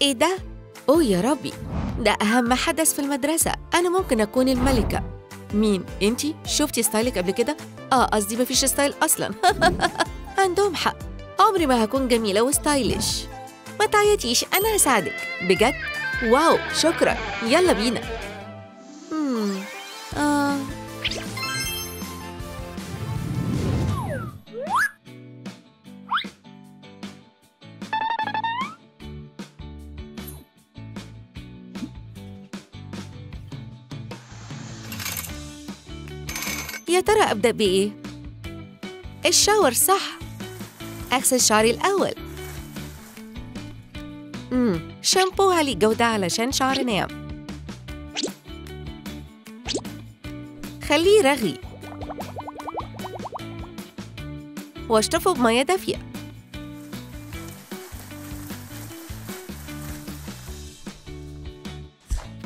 إيه ده؟ أوه يا ربي، ده أهم حدث في المدرسة. أنا ممكن أكون الملكة. مين؟ إنتي؟ شفتي style ك قبل كده؟ آه قصدي مفيش style أصلاً. عندهم حق، عمري ما هكون جميلة و stylish. ما تعيطيش، أنا هساعدك. بجد؟ wow شكراً، يلا بينا. يا ترى أبدأ بإيه؟ الشاور صح. أغسل شعري الأول. شامبو عالي الجودة علشان شعر ناعم. خليه رغي. واشطفه بمية دافية.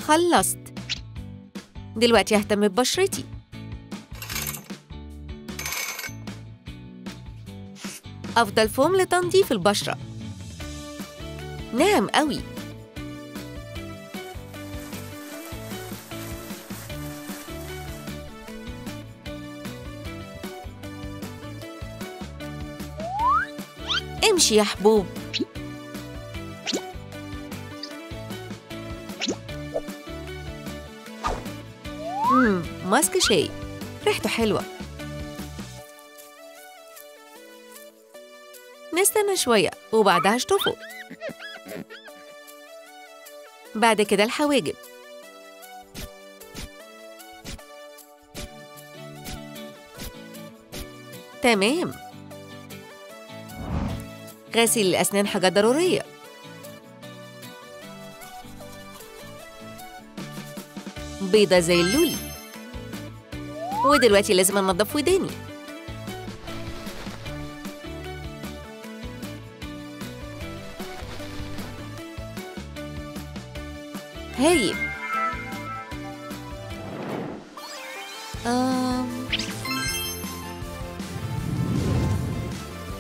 خلصت. دلوقتي أهتم ببشرتي. أفضل فوم لتنظيف البشرة. ناعم قوي. امشي يا حبوب. ماسك شاي، ريحته حلوة. نستنى شوية وبعدها اشطفه. بعد كده الحواجب. تمام. غسيل الأسنان حاجة ضرورية. بيضة زي اللولي. ودلوقتي لازم أنضف وداني. هايل.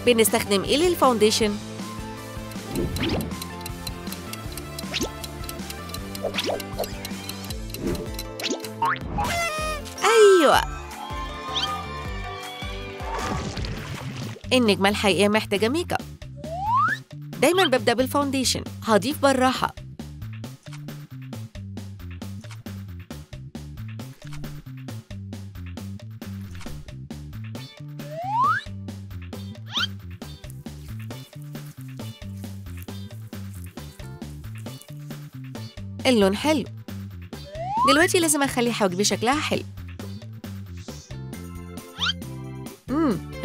بنستخدم ايه لل foundation؟ ايوه، النجمة الحقيقية محتاجة make up. دايما ببدأ بال foundation. هضيف بالراحة. اللون حلو. دلوقتي لازم أخلي حواجبي شكلها حلو.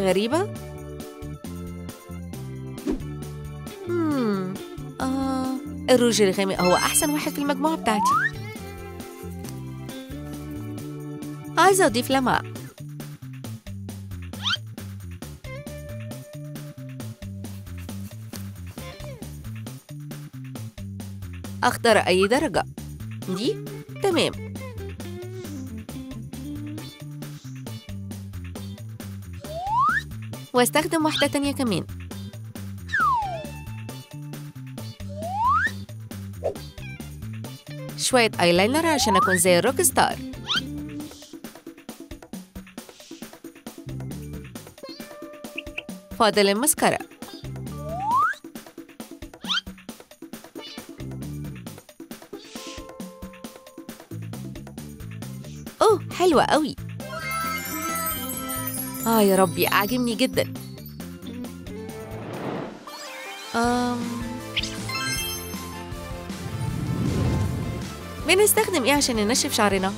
غريبة. الروج الغامق هو أحسن واحد في المجموعة بتاعتي. عايزة أضيف لمعة. أختار أي درجة. دي تمام. واستخدم واحدة تانية كمان. شوية ايلاينر عشان أكون زي ال rock star. فاضل المسكرة. أوه حلوة قوي. يا ربي عاجبني جدا. بنستخدم ايه عشان ننشف شعرنا؟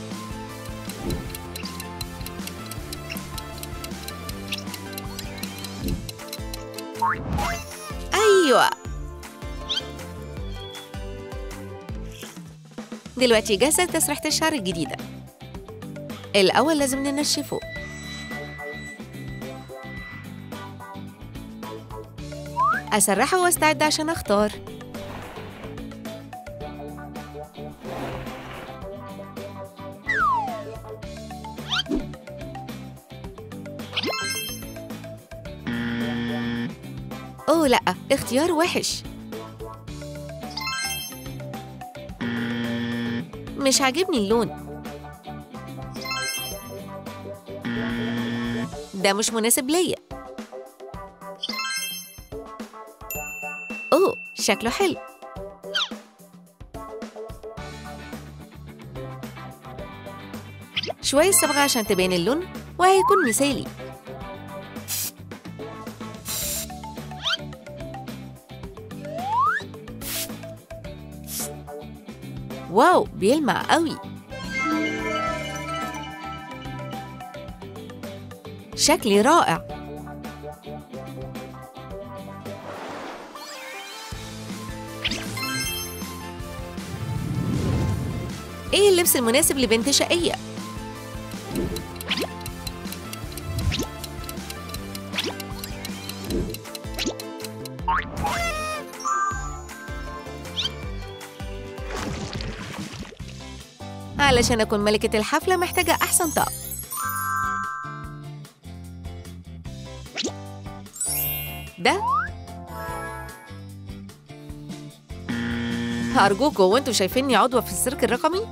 ايوه دلوقتي جاهزة تسريحة الشعر الجديدة. الأول لازم ننشفه. أسرحه واستعد عشان أختار. أوه لأ، اختيار وحش. مش عاجبني اللون ده، مش مناسب ليا. أوه، شكله حلو. شوية صبغة عشان تبين اللون وهيكون مثالي. واو، بيلمع قوي. شكلي رائع. ايه اللبس المناسب لبنت شقية؟ علشان أكون ملكة الحفلة محتاجة أحسن طقم. ده أرجوكوا، وانتوا شايفيني عضوة في السيرك الرقمي؟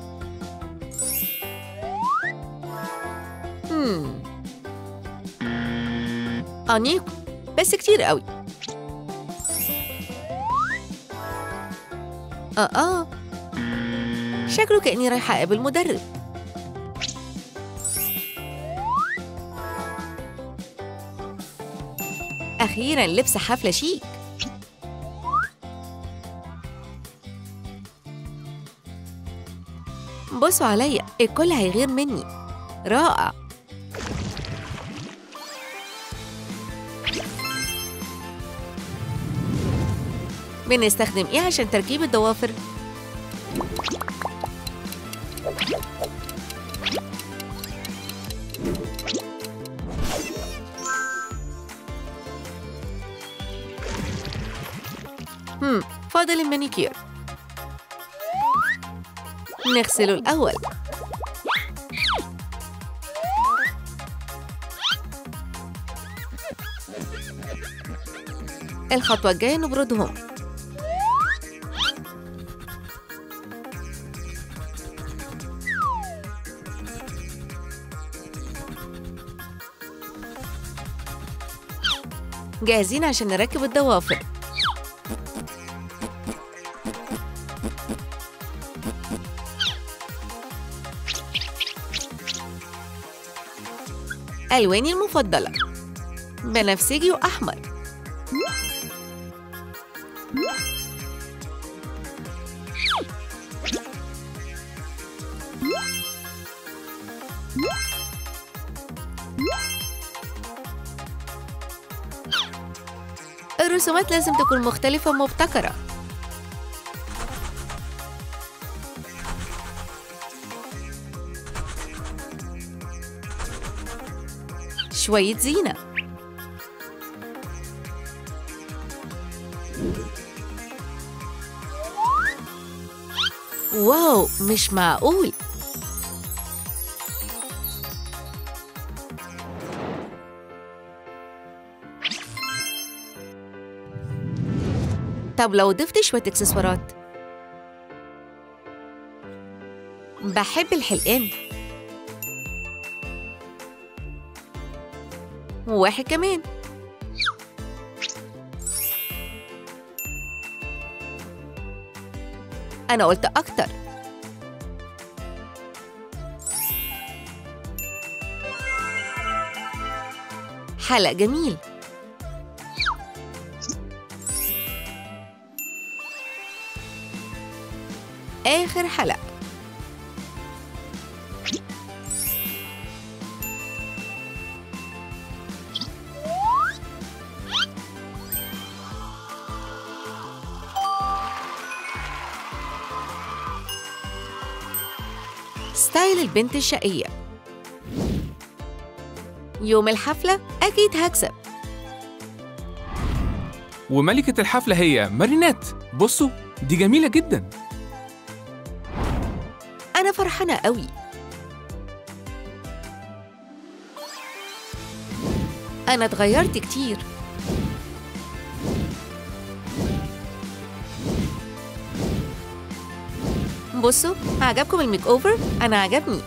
أنيق بس كتير قوي. شكله كأني رايحة أقابل مدرب. أخيراً لبس حفلة شيك. بصوا عليا، الكل هيغير مني. رائع. بنستخدم إيه عشان تركيب الضوافر؟ فاضل المانيكير. نغسله الأول. الخطوة الجاية نبردهم. جاهزين عشان نركب الضوافر. ألواني المفضلة بنفسجي وأحمر. الرسومات لازم تكون مختلفة ومبتكرة. شوية زينة. واو، مش معقول. طب لو ضفت شوية اكسسوارات؟ بحب الحلقان. واحد كمان. أنا قلت أكتر. حلق جميل. آخر حلق. style البنت الشقية. يوم الحفلة أكيد هكسب. وملكة الحفلة هي مارينات. بصوا دي جميلة جدا. أنا فرحانة قوي. أنا اتغيرت كتير. بصوا، عجبكم ال makeover؟ أنا عجبني.